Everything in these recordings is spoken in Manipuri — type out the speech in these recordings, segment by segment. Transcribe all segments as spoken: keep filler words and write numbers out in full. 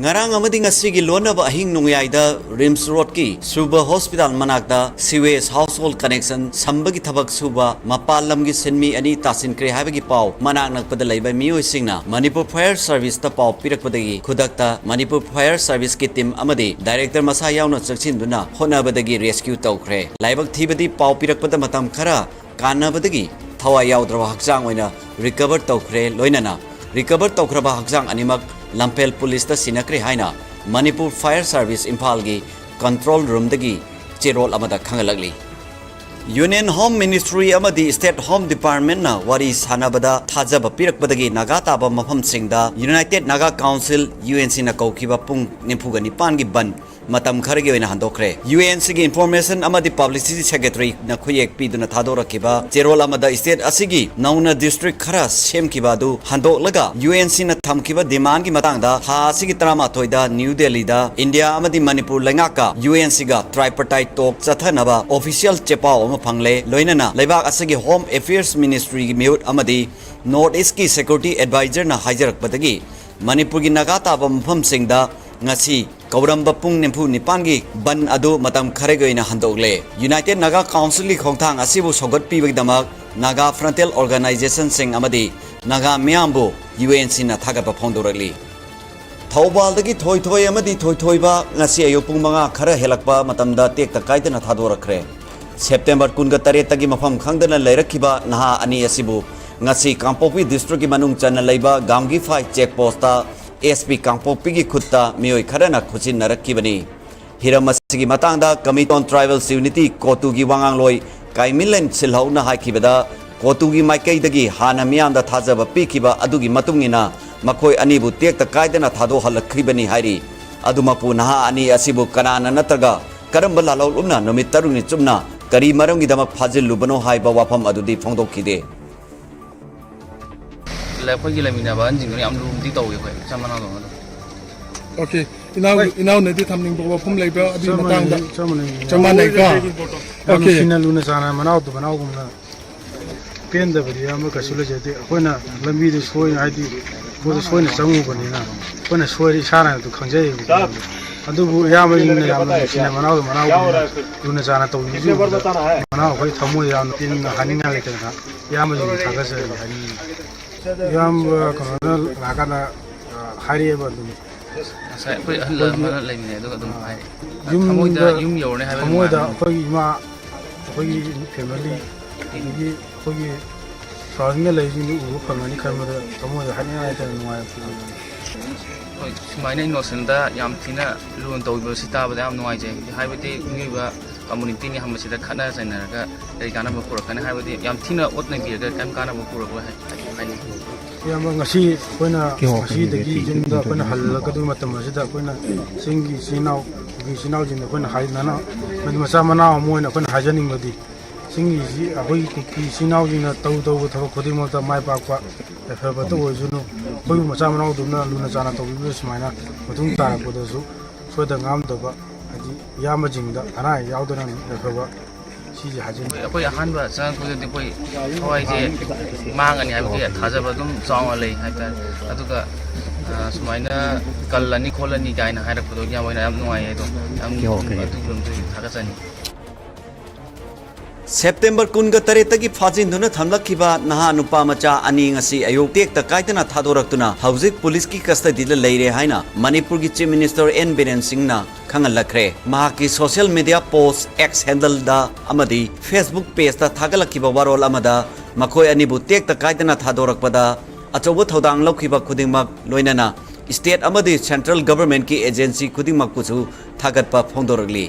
ꯉꯔꯥꯡ ꯑꯃꯗꯤ ꯉꯁꯤꯒꯤ ꯂꯣꯟꯅꯕ ꯑꯍꯤꯡ ꯅꯣꯡꯌꯥꯏꯗ ꯔꯤꯝꯁ ꯔꯣꯗꯀꯤ ꯁꯨꯕ ꯍꯣꯁꯄꯤꯇꯥꯜ ꯃꯅꯥꯛꯇ sewage household connection ꯁꯝꯕꯒꯤ ꯊꯕꯛ ꯁꯨꯕ ꯃꯄꯥꯟ ꯂꯝꯒꯤ ꯁꯤꯟꯃꯤ ꯑꯅꯤ ꯇꯥꯁꯤꯟꯈ꯭ꯔꯦ ꯍꯥꯏꯕꯒꯤ ꯄꯥꯎ ꯃꯅꯥꯛ ꯅꯛꯄꯗ ꯂꯩꯕ ꯃꯤꯑꯣꯏꯁꯤꯡꯅ ꯃꯅꯤꯄꯨꯔ Fire Serviceꯇ ꯄꯥꯎ ꯄꯤꯔꯛꯄꯗꯒꯤ ꯈꯨꯗꯛꯇ ꯃꯅꯤꯄꯨꯔ Fire Serviceꯀꯤ team ꯑꯃꯗꯤ director ꯃꯁꯥ ꯌꯥꯎꯅ ꯆꯪꯁꯤꯟꯗꯨꯅ ꯍꯣꯠꯅꯕꯗꯒꯤ rescue ꯇꯧꯈ꯭ꯔꯦ꯫ ꯂꯥꯏꯕꯛ ꯊꯤꯕꯗꯤ ꯄꯥꯎ ꯄꯤꯔꯛꯄꯗ ꯃꯇꯝ ꯈꯔ ꯀꯥꯟꯅꯕꯗꯒꯤ ꯊꯋꯥꯏ ꯌꯥꯎꯗ꯭ꯔꯕ ꯍꯛꯆꯥꯡ ꯑꯣꯏꯅ recover ꯇꯧꯈ꯭ꯔꯦ꯫ ꯂꯣꯏꯅꯅ recover ꯇꯧꯈ꯭ꯔꯕ ꯍꯛꯆꯥꯡ ꯑꯅꯤꯃꯛ ꯂꯝꯐꯦꯜ ꯄꯨꯂꯤꯁꯇ ꯁꯤꯟꯅꯈ꯭ꯔꯦ ꯍꯥꯏꯅ ꯃꯅꯤꯄꯨꯔ Fire Service ꯏꯝꯐꯥꯜꯒꯤ control roomꯗꯒꯤ ꯆꯦꯔꯣꯜ ꯑꯃꯗ ꯈꯪꯍꯜꯂꯛꯂꯤ꯫ Union Home Ministry ꯑꯃꯗꯤ State Home Departmentꯅ ꯋꯥꯔꯤ ꯁꯥꯟꯅꯕꯗ ꯊꯥꯖꯕ ꯄꯤꯔꯛꯄꯗꯒꯤ ꯅꯥꯒꯥ ꯇꯥꯕ ꯃꯐꯝꯁꯤꯡꯗ United Naga Council, UNCꯅ ꯀꯧꯈꯤꯕ ꯄꯨꯡ ꯅꯤꯐꯨꯒ ꯅꯤꯄꯥꯟꯒꯤ ꯕꯟ ꯃꯇꯝ ꯈꯔꯒꯤ ꯑꯣꯏꯅ ꯍꯟꯗꯣꯛꯈ꯭ꯔꯦ꯫ UNCꯒꯤ Information ꯑꯃꯗꯤ Publicity Secretaryꯅ ꯈꯨꯌꯦꯛ ꯄꯤꯗꯨꯅ ꯊꯥꯗꯣꯔꯛꯈꯤꯕ ꯆꯦꯔꯣꯜ ꯑꯃꯗ state ꯑꯁꯤꯒꯤ ꯅꯧꯅ district ꯈꯔ ꯁꯦꯝꯈꯤꯕ ꯑꯗꯨ ꯍꯟꯗꯣꯛꯂꯒ UNCꯅ ꯊꯝꯈꯤꯕ demandꯒꯤ ꯃꯇꯥꯡꯗ ꯊꯥ ꯑꯁꯤꯒꯤ ꯇꯔꯥꯃꯥꯊꯣꯏꯗ New Delhiꯗ India ꯑꯃꯗꯤ ꯃꯅꯤꯄꯨꯔ ꯂꯩꯉꯥꯛꯀ UNCꯒ tripartite talk ꯆꯠꯊꯅꯕ official ꯆꯦꯄꯥꯎ ꯑꯃ ꯐꯪꯂꯦ꯫ ꯂꯣꯏꯅꯅ ꯂꯩꯕꯥꯛ ꯑꯁꯤꯒꯤ Home Affairs Ministryꯒꯤ ꯃꯤꯍꯨꯠ ꯑꯃꯗꯤ North Eastꯀꯤ Security Advisorꯅ ꯍꯥꯏꯖꯔꯛꯄꯗꯒꯤ ꯃꯅꯤꯄꯨꯔꯒꯤ ꯅꯥꯒꯥ ꯇꯥꯕ ꯃꯐꯝꯁꯤꯡꯗ ꯉꯁꯤ ꯀꯧꯔꯝꯕ ꯄꯨꯡ ꯅꯤꯐꯨ ꯅꯤꯄꯥꯟꯒꯤ ꯕꯟ ꯑꯗꯨ ꯃꯇꯝ ꯈꯔꯒꯤ ꯑꯣꯏꯅ ꯍꯟꯗꯣꯛꯂꯦ꯫ United Naga Councilꯒꯤ ꯈꯣꯡꯊꯥꯡ ꯑꯁꯤꯕꯨ ꯁꯧꯒꯠꯄꯤꯕꯒꯤꯗꯃꯛ ꯅꯥꯒꯥ frontal organisationꯁꯤꯡ ꯑꯃꯗꯤ ꯅꯥꯒꯥ ꯃꯤꯌꯥꯝꯕꯨ UNCꯅ ꯊꯥꯒꯠꯄ ꯐꯣꯡꯗꯣꯔꯛꯂꯤ꯫ ꯊꯧꯕꯥꯜꯗꯒꯤ ꯊꯣꯏꯊꯣꯏ ꯑꯃꯗꯤ ꯊꯣꯏꯊꯣꯏꯕ ꯉꯁꯤ ꯑꯌꯨꯛ ꯄꯨꯡ ꯃꯉꯥ ꯈꯔ ꯍꯦꯜꯂꯛꯄ ꯃꯇꯝꯗ ꯇꯦꯛꯇ ꯀꯥꯏꯗꯅ ꯊꯥꯗꯣꯔꯛꯈ꯭ꯔꯦ꯫ September ꯀꯨꯟꯒ ꯇꯔꯦꯠꯇꯒꯤ ꯃꯐꯝ ꯈꯪꯗꯅ ꯂꯩꯔꯛꯈꯤꯕ ꯅꯍꯥ ꯑꯅꯤ ꯑꯁꯤꯕꯨ ꯉꯁꯤ ꯀꯥꯡꯄꯣꯛꯄꯤ districtꯀꯤ ꯃꯅꯨꯡ ꯆꯟꯅ ꯂꯩꯕ ꯒꯥꯝꯒꯤꯐꯥꯏ check postꯇ SP ꯀꯥꯡꯄꯣꯛꯄꯤꯒꯤ ꯈꯨꯠꯇ ꯃꯤꯑꯣꯏ ꯈꯔꯅ ꯈꯨꯠꯁꯤꯟꯅꯔꯛꯈꯤꯕꯅꯤ꯫ ꯍꯤꯔꯝ ꯑꯁꯤꯒꯤ ꯃꯇꯥꯡꯗ Committee on Tribals Unity, ꯀꯣꯇꯨꯒꯤ ꯋꯥꯉꯥꯡꯂꯣꯏ ꯀꯥꯏꯃꯤꯂꯦꯟ ꯁꯤꯜꯍꯧꯅ ꯍꯥꯏꯈꯤꯕꯗ, ꯀꯣꯇꯨꯒꯤ ꯃꯥꯏꯀꯩꯗꯒꯤ ꯍꯥꯟꯅ ꯃꯤꯌꯥꯝꯗ ꯊꯥꯖꯕ ꯄꯤꯈꯤꯕ ꯑꯗꯨꯒꯤ ꯃꯇꯨꯡ ꯏꯟꯅ ꯃꯈꯣꯏ ꯑꯅꯤꯕꯨ ꯇꯦꯛꯇ ꯀꯥꯏꯗꯅ ꯊꯥꯗꯣꯛꯍꯜꯂꯛꯈꯤꯕꯅꯤ ꯍꯥꯏꯔꯤ꯫ ꯑꯗꯨꯃꯛꯄꯨ ꯅꯍꯥ ꯑꯅꯤ ꯑꯁꯤꯕꯨ ꯀꯅꯥꯅ ꯅꯠꯇ꯭ꯔꯒ ꯀꯔꯝꯕ ꯂꯥꯜꯍꯧꯂꯨꯞꯅ ꯅꯨꯃꯤꯠ ꯇꯔꯨꯛꯅꯤ ꯆꯨꯞꯅ ꯀꯔꯤ ꯃꯔꯝꯒꯤꯗꯃꯛ ꯐꯥꯖꯤꯜꯂꯨꯕꯅꯣ ꯍꯥꯏꯕ ꯋꯥꯐꯝ ꯑꯗꯨꯗꯤ ꯐꯣꯡꯗꯣꯛꯈꯤꯗꯦ꯫ ꯑꯩꯈꯣꯏꯒꯤ ꯂꯩꯃꯤꯟꯅꯕ ꯑꯍꯟꯁꯤꯡꯗꯨꯅ ꯌꯥꯝ ꯂꯨꯅꯗꯤ ꯇꯧꯋꯤ ꯑꯩꯈꯣꯏ ꯏꯆꯤꯟ ꯃꯅꯥꯎꯗꯧꯅ ꯑꯗꯨꯝ꯫ Okay, ꯏꯅꯥꯎ, ꯍꯣꯏ꯫ ꯏꯅꯥꯎꯅꯗꯤ ꯊꯝꯅꯤꯡꯕ ꯋꯥꯐꯝ ꯂꯩꯕ꯭ꯔꯥ ꯑꯗꯨꯒꯤ ꯆꯞ ꯃꯇꯥꯡꯗ? ꯃꯥꯟꯅꯩ, ꯆꯞ ꯃꯥꯟꯅꯩ꯫ ꯆꯞ ꯃꯥꯟꯅꯩꯀꯣ? ꯌꯥꯝ Okay꯫ ꯅꯨꯡꯁꯤꯅ ꯂꯨꯅ ꯆꯥꯟꯅ ꯃꯅꯥꯎꯗ ꯃꯅꯥꯎꯒꯨꯝꯅ ꯄꯦꯟꯗꯕꯗꯤ ꯑꯃ ꯀꯩꯁꯨ ꯂꯩꯖꯗꯦ꯫ ꯑꯩꯈꯣꯏꯅ ꯂꯝꯕꯤꯗ ꯁꯣꯏꯅ ꯍꯥꯏꯗꯤ ꯃꯣꯏꯗ ꯁꯣꯏꯅ ꯆꯪꯉꯨꯕꯅꯤꯅ ꯑꯩꯈꯣꯏꯅ ꯁꯣꯏꯔꯦ ꯏꯁꯥꯅ ꯑꯗꯨ ꯈꯪꯖꯩꯌꯦꯕ꯫ ꯑꯗꯨꯕꯨ ꯏꯌꯥꯝꯕꯁꯤꯡꯅ ꯌꯥꯝꯅ ꯅꯨꯡꯁꯤꯅ ꯃꯅꯥꯎꯗ ꯃꯅꯥꯎꯒꯨꯝꯅ ꯂꯨꯅ ꯆꯥꯟꯅ ꯇꯧꯕꯤꯕꯁꯨ ꯎꯕꯗ ꯃꯅꯥꯎ ꯑꯩꯈꯣꯏ ꯊꯃꯣꯏ ꯌꯥꯝꯅ ꯄꯦꯟꯅ ꯍꯥꯏꯅꯤꯡꯉꯥꯏ ꯂꯩꯇꯅ ꯏꯌꯥꯝꯕꯁꯤꯡꯕꯨ ꯊꯥꯒꯠꯆꯔꯤ ꯍꯥꯏꯅꯤꯡꯉꯤ꯫ ꯏꯌꯥꯝꯕ ꯀꯩꯅꯣꯅ ꯂꯥꯛꯀꯥꯟꯗ, ꯑ, ꯍꯥꯏꯔꯛꯑꯦꯕ ꯑꯗꯨꯝ꯫ ꯉꯁꯥꯏ ꯑꯩꯈꯣꯏ ꯑꯍꯜ ꯑꯃꯅ ꯂꯩꯃꯤꯟꯅꯩ, ꯑꯗꯨꯒ ꯑꯗꯨꯝ ꯍꯥꯏ꯫ ꯌꯨꯝꯗ, ꯊꯃꯣꯏꯗ ꯌꯨꯝ ꯌꯧꯔꯅꯤ ꯍꯥꯏꯕ ꯊꯃꯣꯏꯗ ꯅꯨꯡꯉꯥꯏꯕ꯫ ꯑꯩꯈꯣꯏꯒꯤ ꯏꯃꯥ, ꯑꯩꯈꯣꯏꯒꯤ ꯐꯦꯃꯤꯂꯤ, ꯑꯗꯒꯤ ꯑꯩꯈꯣꯏꯒꯤ ꯁꯔꯥꯎꯟꯗꯤꯡꯗ ꯂꯩꯁꯤꯡꯗꯨ ꯎꯕ ꯐꯪꯒꯅꯤ ꯈꯟꯕꯗ ꯊꯃꯣꯏꯗ ꯍꯥꯏꯅꯤꯡꯉꯥꯏ ꯂꯩꯇꯅ ꯅꯨꯡꯉꯥꯏꯕ ꯐꯥꯎꯏ꯫ ꯍꯣꯏ, ꯁꯨꯃꯥꯏꯅ ꯏꯅꯣꯁꯦꯟꯗ ꯌꯥꯝ ꯊꯤꯅ ꯂꯨꯅ ꯇꯧꯕꯤꯕꯁꯤ ꯇꯥꯕꯗ ꯌꯥꯝ ꯅꯨꯡꯉꯥꯏꯖꯩ꯫ ꯍꯥꯏꯕꯗꯤ ꯃꯤꯑꯣꯏꯕ ꯀꯝꯃꯨꯅꯤꯇꯤꯅꯤ ꯍꯥꯏꯕꯁꯤꯗ ꯈꯠꯅ ꯆꯩꯅꯔꯒ ꯀꯔꯤ ꯀꯥꯟꯅꯕ ꯄꯨꯔꯛꯀꯅꯤ? ꯍꯥꯏꯕꯗꯤ ꯌꯥꯝ ꯊꯤꯅ ꯑꯣꯠ ꯅꯩꯕꯤꯔꯒ ꯀꯔꯤꯝ ꯀꯥꯟꯅꯕ ꯄꯨꯔꯛꯑꯣꯏ ꯍꯥꯏ-, ꯍꯥꯏꯅꯤꯡꯉꯤ꯫ ꯏꯌꯥꯝꯕ, ꯉꯁꯤ ꯑꯩꯈꯣꯏꯅ ꯉꯁꯤꯗꯒꯤ ꯌꯨꯝꯗ ꯑꯩꯈꯣꯏꯅ ꯍꯜꯂꯛꯀꯗꯕ ꯃꯇꯝ ꯑꯁꯤꯗ ꯑꯩꯈꯣꯏꯅ ꯆꯤꯡꯒꯤ ꯏꯆꯤꯜ ꯏꯅꯥꯎ, ꯀꯨꯀꯤ ꯏꯆꯤꯜ ꯏꯅꯥꯎꯁꯤꯡꯗ ꯑꯩꯈꯣꯏꯅ ꯍꯥꯏꯗꯅ, ꯃꯆꯥ ꯃꯅꯥꯎ ꯑꯃ ꯑꯣꯏꯅ ꯑꯩꯈꯣꯏꯅ ꯍꯥꯏꯖꯅꯤꯡꯕꯗꯤ, ꯆꯤꯡꯒꯤꯁꯤ ꯑꯩꯈꯣꯏꯒꯤ ꯀꯨꯀꯤ ꯏꯆꯤꯜ ꯏꯅꯥꯎꯁꯤꯡꯅ ꯇꯧ ꯇꯧꯕ ꯊꯕꯛ ꯈꯨꯗꯤꯡꯃꯛꯇ ꯃꯥꯏ ꯄꯥꯛꯄ ꯌꯥꯏꯐꯕꯇ ꯑꯣꯏꯁꯅꯨ꯫ ꯑꯩꯈꯣꯏꯕꯨ ꯃꯆꯥ ꯃꯅꯥꯎꯗꯧꯅ ꯂꯨꯅ ꯆꯥꯟꯅ ꯇꯧꯕꯤꯕ ꯁꯨꯃꯥꯏꯅ ꯃꯇꯨꯡ ꯇꯥꯔꯛꯄꯗꯁꯨ ꯁꯣꯏꯗ ꯉꯥꯝꯗꯕ, ꯍꯥꯏꯗꯤ ꯏꯌꯥꯝꯕꯁꯤꯡꯗ ꯑꯅꯥ ꯑꯌꯦꯛ ꯌꯥꯎꯗꯅ ꯌꯥꯏꯐꯕ ꯁꯤꯁꯦ ꯍꯥꯏꯖꯅꯤꯡꯉꯤ꯫ ꯑꯩꯈꯣꯏ ꯑꯍꯥꯟꯕ ꯆꯪꯉꯛꯄꯗꯗꯤ ꯑꯩꯈꯣꯏ ꯊꯋꯥꯏꯁꯦ ꯃꯥꯡꯉꯅꯤ ꯍꯥꯏꯕꯒꯤ ꯊꯥꯖꯕ ꯑꯗꯨꯝ ꯆꯥꯎꯅ ꯂꯩ ꯍꯥꯏꯇꯥꯔꯦ꯫ ꯑꯗꯨꯒ, ꯑ, ꯁꯨꯃꯥꯏꯅ ꯀꯜꯂꯅꯤ ꯈꯣꯠꯂꯅꯤ ꯀꯥꯏꯅ ꯍꯥꯏꯔꯛꯄꯗꯣ ꯌꯥꯝ ꯑꯣꯏꯅ ꯌꯥꯝ ꯅꯨꯡꯉꯥꯏꯌꯦ꯫ ꯑꯗꯣ ꯌꯥꯝ ꯑꯗꯨꯒꯤꯗꯃꯛꯇ ꯊꯥꯒꯠꯆꯅꯤ꯫ ꯁꯦꯞꯇꯦꯝꯕꯔ ꯀꯨꯟꯒ ꯇꯔꯦꯠꯇꯒꯤ ꯐꯥꯖꯤꯟꯗꯨꯅ ꯊꯝꯂꯛꯈꯤꯕ ꯅꯍꯥ ꯅꯨꯄꯥ ꯃꯆꯥ ꯑꯅꯤ ꯉꯁꯤ ꯑꯌꯨꯛ ꯇꯦꯛꯇ ꯀꯥꯏꯗꯅ ꯊꯥꯗꯣꯔꯛꯇꯨꯅ ꯍꯧꯖꯤꯛ ꯄꯨꯂꯤꯁꯀꯤ ꯀꯁꯇꯗꯤꯗ ꯂꯩꯔꯦ ꯍꯥꯏꯅ ꯃꯅꯤꯄꯨꯔꯒꯤ ꯆꯤꯐ ꯃꯤꯅꯤꯁꯇꯔ ꯑꯦꯟ ꯕꯤꯔꯦꯟ ꯁꯤꯡꯅ ꯈꯪꯍꯜꯂꯛꯈ꯭ꯔꯦ꯫ ꯃꯍꯥꯛꯀꯤ ꯁꯣꯁꯤꯌꯦꯜ ꯃꯤꯗꯤꯌꯥ ꯄꯣꯁ X ꯍꯦꯟꯗꯜꯗ ꯑꯃꯗꯤ ꯐꯦꯁꯕꯨꯛ ꯄꯦꯖꯇ ꯊꯥꯒꯠꯂꯛꯈꯤꯕ ꯋꯥꯔꯣꯜ ꯑꯃꯗ ꯃꯈꯣꯏ ꯑꯅꯤꯕꯨ ꯇꯦꯛꯇ ꯀꯥꯏꯗꯅ ꯊꯥꯗꯣꯔꯛꯄꯗ ꯑꯆꯧꯕ ꯊꯧꯗꯥꯡ ꯂꯧꯈꯤꯕ ꯈꯨꯗꯤꯡꯃꯛ, ꯂꯣꯏꯅꯅ ꯁ꯭ꯇꯦꯠ ꯑꯃꯗꯤ ꯁꯦꯟꯇ꯭ꯔꯦꯜ ꯒꯚꯔꯟꯃꯦꯟꯠꯀꯤ ꯑꯦꯖꯦꯟꯁꯤ ꯈꯨꯗꯤꯡꯃꯛꯄꯨꯁꯨ ꯊꯥꯒꯠꯄ ꯐꯣꯡꯗꯣꯔꯛꯂꯤ꯫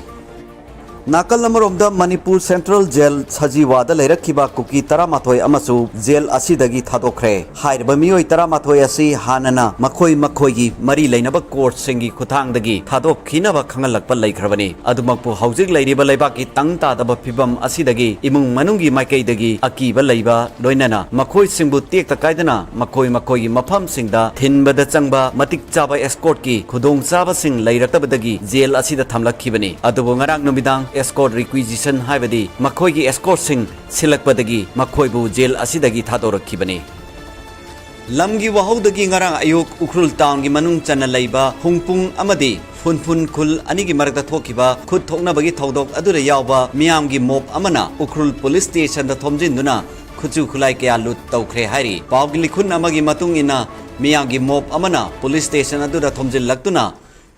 ꯅꯥꯀꯜ ꯑꯃꯔꯣꯝꯗ ꯃꯅꯤꯄꯨꯔ ꯁꯦꯟꯇ꯭ꯔꯦꯜ ꯖꯦꯜ ꯁꯖꯤꯋꯥꯗ ꯂꯩꯔꯛꯈꯤꯕ ꯀꯨꯀꯤ ꯇꯔꯥꯃꯥꯊꯣꯏ ꯑꯃꯁꯨ ꯖꯦꯜ ꯑꯁꯤꯗꯒꯤ ꯊꯥꯗꯣꯛꯈ꯭ꯔꯦ꯫ ꯍꯥꯏꯔꯤꯕ ꯃꯤꯑꯣꯏ ꯇꯔꯥꯃꯥꯊꯣꯏ ꯑꯁꯤ ꯍꯥꯟꯅꯅ ꯃꯈꯣꯏ ꯃꯈꯣꯏꯒꯤ ꯃꯔꯤ ꯂꯩꯅꯕ ꯀꯣꯔꯠꯁꯤꯡꯒꯤ ꯈꯨꯠꯊꯥꯡꯗꯒꯤ ꯊꯥꯗꯣꯛꯈꯤꯅꯕ ꯈꯪꯍꯜꯂꯛꯄ ꯂꯩꯈ꯭ꯔꯕꯅꯤ꯫ ꯑꯗꯨꯃꯛꯄꯨ ꯍꯧꯖꯤꯛ ꯂꯩꯔꯤꯕ ꯂꯩꯕꯥꯛꯀꯤ ꯇꯪ ꯇꯥꯗꯕ ꯐꯤꯕꯝ ꯑꯁꯤꯗꯒꯤ ꯏꯃꯨꯡ ꯃꯅꯨꯡꯒꯤ ꯃꯥꯏꯀꯩꯗꯒꯤ ꯑꯀꯤꯕ ꯂꯩꯕ, ꯂꯣꯏꯅꯅ ꯃꯈꯣꯏꯁꯤꯡꯕꯨ ꯇꯦꯛꯇ ꯀꯥꯏꯗꯅ ꯃꯈꯣꯏ ꯃꯈꯣꯏꯒꯤ ꯃꯐꯝꯁꯤꯡꯗ ꯊꯤꯟꯕꯗ ꯆꯪꯕ ꯃꯇꯤꯛ ꯆꯥꯕ ꯑꯦꯁꯀꯣꯔꯠꯀꯤ ꯈꯨꯗꯣꯡꯆꯥꯕꯁꯤꯡ ꯂꯩꯔꯛꯇꯕꯗꯒꯤ ꯖꯦꯜ ꯑꯁꯤꯗ ꯊꯝꯂꯛꯈꯤꯕꯅꯤ꯫ ꯑꯗꯨꯕꯨ ꯉꯔꯥꯡ ꯅꯨꯃꯤꯗꯥꯡ ꯑꯦꯁꯀꯣꯔꯠ ꯔꯤꯀ꯭ꯋꯤꯖꯤꯁꯟ, ꯍꯥꯏꯕꯗꯤ ꯃꯈꯣꯏꯒꯤ ꯑꯦꯁꯀꯣꯔꯠꯁꯤꯡ ꯁꯤꯜꯂꯛꯄꯗꯒꯤ ꯃꯈꯣꯏꯕꯨ ꯖꯦꯜ ꯑꯁꯤꯗꯒꯤ ꯊꯥꯗꯣꯔꯛꯈꯤꯕꯅꯤ꯫ ꯂꯝꯒꯤ ꯋꯥꯍꯧꯗꯒꯤ ꯉꯔꯥꯡ ꯑꯌꯨꯛ ꯎꯈ꯭ꯔꯨꯜ ꯇꯥꯎꯟꯒꯤ ꯃꯅꯨꯡ ꯆꯟꯅ ꯂꯩꯕ ꯍꯨꯡꯄꯨꯡ ꯑꯃꯗꯤ ꯐꯨꯟꯐꯨꯟ ꯈꯨꯜ ꯑꯅꯤꯒꯤ ꯃꯔꯛꯇ ꯊꯣꯛꯈꯤꯕ ꯈꯨꯠ ꯊꯣꯛꯅꯕꯒꯤ ꯊꯧꯗꯣꯛ ꯑꯗꯨꯗ ꯌꯥꯎꯕ ꯃꯤꯌꯥꯝꯒꯤ ꯃꯣꯞ ꯑꯃꯅ ꯎꯈ꯭ꯔꯨꯜ ꯄꯨꯂꯤꯁ ꯁ꯭ꯇꯦꯁꯟꯗ ꯊꯣꯝꯖꯤꯟꯗꯨꯅ ꯈꯨꯠꯁꯨ ꯈꯨꯠꯂꯥꯏ ꯀꯌꯥ ꯂꯨꯠ ꯇꯧꯈ꯭ꯔꯦ ꯍꯥꯏꯔꯤ꯫ ꯄꯥꯎꯒꯤ ꯂꯤꯈꯨꯟ ꯑꯃꯒꯤ ꯃꯇꯨꯡ ꯏꯟꯅ, ꯃꯤꯌꯥꯝꯒꯤ ꯃꯣꯞ ꯑꯃꯅ ꯄꯨꯂꯤꯁ ꯁ꯭ꯇꯦꯁꯟ ꯑꯗꯨꯗ ꯊꯣꯝꯖꯤꯜꯂꯛꯇꯨꯅ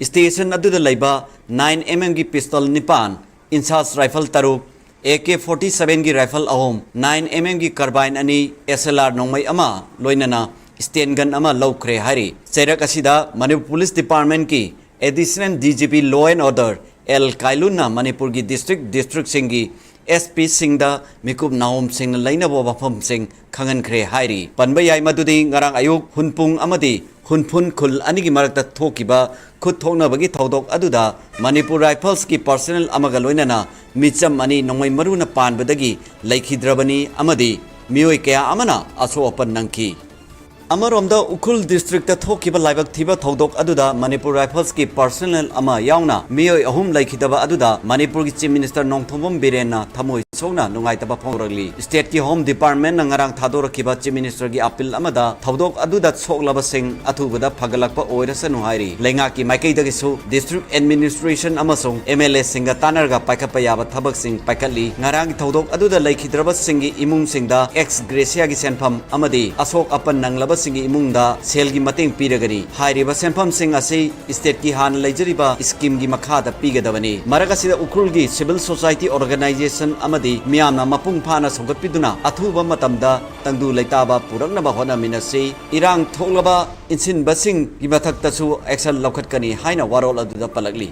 ꯁ꯭ꯇꯦꯁꯟ ꯑꯗꯨꯗ ꯂꯩꯕ ꯅꯥꯏꯟ ꯑꯦꯝ ꯑꯦꯝꯒꯤ ꯄꯤꯁꯇꯜ ꯅꯤꯄꯥꯟ, ꯏꯟꯁꯥꯁ ꯔꯥꯏꯐꯜ ꯇꯔꯨꯛ, ꯑꯦ ꯀꯦ ꯐꯣꯔꯇꯤ ꯁꯚꯦꯟꯒꯤ ꯔꯥꯏꯐꯜ ꯑꯍꯨꯝ, ꯅꯥꯏꯟ ꯑꯦꯝ ꯑꯦꯝꯒꯤ ꯀꯥꯔꯕꯥꯏꯟ ꯑꯅꯤ, ꯑꯦꯁ ꯑꯦꯜ ꯑꯥꯔ ꯅꯣꯡꯃꯩ ꯑꯃ, ꯂꯣꯏꯅꯅ ꯁ꯭ꯇꯦꯟ ꯒꯟ ꯑꯃ ꯂꯧꯈ꯭ꯔꯦ ꯍꯥꯏꯔꯤ꯫ ꯆꯩꯔꯛ ꯑꯁꯤꯗ ꯃꯅꯤꯄꯨꯔ ꯄꯨꯂꯤꯁ ꯗꯤꯄꯥꯔꯠꯃꯦꯟꯠꯀꯤ additional D G P law and order L ꯀꯥꯏꯂꯨꯟꯅ ꯃꯅꯤꯄꯨꯔꯒꯤ ꯗꯤꯁꯇ꯭ꯔꯤꯛ ꯗꯤꯁꯇ꯭ꯔꯤꯛꯁꯤꯡꯒꯤ ꯑꯦꯁ ꯄꯤꯁꯤꯡꯗ ꯃꯤꯀꯨꯞ ꯅꯥꯍꯣꯝꯁꯤꯡꯅ ꯂꯩꯅꯕ ꯋꯥꯐꯝꯁꯤꯡ ꯈꯪꯍꯟꯈ꯭ꯔꯦ ꯍꯥꯏꯔꯤ꯫ ꯄꯟꯕ ꯌꯥꯏ ꯃꯗꯨꯗꯤ ꯉꯔꯥꯡ ꯑꯌꯨꯛ ꯍꯨꯟꯄꯨꯡ ꯑꯃꯗꯤ ꯍꯨꯟꯐꯨꯟ ꯈꯨꯜ ꯑꯅꯤꯒꯤ ꯃꯔꯛꯇ ꯊꯣꯛꯈꯤꯕ ꯈꯨꯠ ꯊꯣꯛꯅꯕꯒꯤ ꯊꯧꯗꯣꯛ ꯑꯗꯨꯗ ꯃꯅꯤꯄꯨꯔ ꯔꯥꯏꯐꯜꯁꯀꯤ ꯄꯔꯁꯅꯦꯜ ꯑꯃꯒ ꯂꯣꯏꯅꯅ ꯃꯤꯆꯝ ꯑꯅꯤ ꯅꯣꯡꯃꯩ ꯃꯔꯨꯅ ꯄꯥꯟꯕꯗꯒꯤ ꯂꯩꯈꯤꯗ꯭ꯔꯕꯅꯤ ꯑꯃꯗꯤ ꯃꯤꯑꯣꯏ ꯀꯌꯥ ꯑꯃꯅ ꯑꯁꯣꯛ ꯑꯄꯟ ꯅꯪꯈꯤ꯫ ꯑꯃꯔꯣꯝꯗ ꯎꯈ꯭ꯔꯨꯜ ꯗꯤꯁꯇ꯭ꯔꯤꯛꯇ ꯊꯣꯛꯈꯤꯕ ꯂꯥꯏꯕꯛ ꯊꯤꯕ ꯊꯧꯗꯣꯛ ꯑꯗꯨꯗ ꯃꯅꯤꯄꯨꯔ ꯔꯥꯏꯐꯜꯁꯀꯤ ꯄꯔꯁꯅꯦꯜ ꯑꯃ ꯌꯥꯎꯅ ꯃꯤꯑꯣꯏ ꯑꯍꯨꯝ ꯂꯩꯈꯤꯗꯕ ꯑꯗꯨꯗ ꯃꯅꯤꯄꯨꯔꯒꯤ ꯆꯤꯐ ꯃꯤꯅꯤꯁꯇꯔ ꯅꯣꯡꯊꯣꯝꯕꯝ ꯕꯤꯔꯦꯟꯅ ꯊꯃꯣꯏ ꯁꯣꯛꯅ ꯅꯨꯡꯉꯥꯏꯇꯕ ꯐꯣꯡꯗꯣꯔꯛꯂꯤ꯫ ꯁ꯭ꯇꯦꯠꯀꯤ ꯍꯣꯝ ꯗꯤꯄꯥꯔꯠꯃꯦꯟꯠꯅ ꯉꯔꯥꯡ ꯊꯥꯗꯣꯔꯛꯈꯤꯕ ꯆꯤꯐ ꯃꯤꯅꯤꯁꯇꯔꯒꯤ ꯑꯄꯤꯜ ꯑꯃꯗ ꯊꯧꯗꯣꯛ ꯑꯗꯨꯗ ꯁꯣꯛꯂꯕꯁꯤꯡ ꯑꯊꯨꯕꯗ ꯐꯒꯠꯂꯛꯄ ꯑꯣꯏꯔꯁꯅꯨ ꯍꯥꯏꯔꯤ꯫ ꯂꯩꯉꯥꯛꯀꯤ ꯃꯥꯏꯀꯩꯗꯒꯤꯁꯨ ꯗꯤꯁꯇ꯭ꯔꯤꯛ ꯑꯦꯗꯃꯤꯅꯤꯁꯇ꯭ꯔꯦꯁꯟ ꯑꯃꯁꯨꯡ ꯑꯦꯝ ꯑꯦꯜ ꯑꯦꯁꯤꯡꯒ ꯇꯥꯟꯅꯔꯒ ꯄꯥꯏꯈꯠꯄ ꯌꯥꯕ ꯊꯕꯛꯁꯤꯡ ꯄꯥꯏꯈꯠꯂꯤ꯫ ꯉꯔꯥꯡꯒꯤ ꯊꯧꯗꯣꯛ ꯑꯗꯨꯗ ꯂꯩꯈꯤꯗ꯭ꯔꯕꯁꯤꯡꯒꯤ ꯏꯃꯨꯡꯁꯤꯡꯗ ꯑꯦꯛꯁ ꯒ꯭ꯔꯦꯁꯤꯌꯥꯒꯤ ꯁꯦꯟꯐꯝ ꯑꯃꯗꯤ ꯑꯁꯣꯛ ꯑꯄꯟ ꯅꯪꯂꯕꯁꯤꯡꯒꯤ ꯏꯃꯨꯡꯗ ꯁꯦꯜꯒꯤ ꯃꯇꯦꯡ ꯄꯤꯔꯒꯅꯤ꯫ ꯍꯥꯏꯔꯤꯕ ꯁꯦꯟꯐꯝꯁꯤꯡ ꯑꯁꯤ ꯁ꯭ꯇꯦꯠꯀꯤ ꯍꯥꯟꯅ ꯂꯩꯖꯔꯤꯕ ꯁ꯭ꯀꯤꯝꯒꯤ ꯃꯈꯥꯗ ꯄꯤꯒꯗꯕꯅꯤ꯫ ꯃꯔꯛ ꯑꯁꯤꯗ ꯎꯈ꯭ꯔꯨꯜꯒꯤ ꯁꯤꯚꯤꯜ ꯁꯣꯁꯥꯏꯇꯤ ꯑꯣꯔꯒꯅꯥꯏꯖꯦꯁꯟ ꯑꯃꯗꯤ ꯃꯤꯌꯥꯝꯅ ꯃꯄꯨꯡ ꯐꯥꯅ ꯁꯧꯒꯠꯄꯤꯗꯨꯅ ꯑꯊꯨꯕ ꯃꯇꯝꯗ ꯇꯪꯗꯨ ꯂꯩꯇꯥꯕ ꯄꯨꯔꯛꯅꯕ ꯍꯣꯠꯅꯃꯤꯟꯅꯁꯤ꯫ ꯏꯔꯥꯡ ꯊꯣꯛꯂꯕ ꯏꯟꯁꯤꯟꯕꯁꯤꯡꯒꯤ ꯃꯊꯛꯇꯁꯨ ꯑꯦꯛꯁꯟ ꯂꯧꯈꯠꯀꯅꯤ ꯍꯥꯏꯅ ꯋꯥꯔꯣꯜ ꯑꯗꯨꯗ ꯄꯜꯂꯛꯂꯤ꯫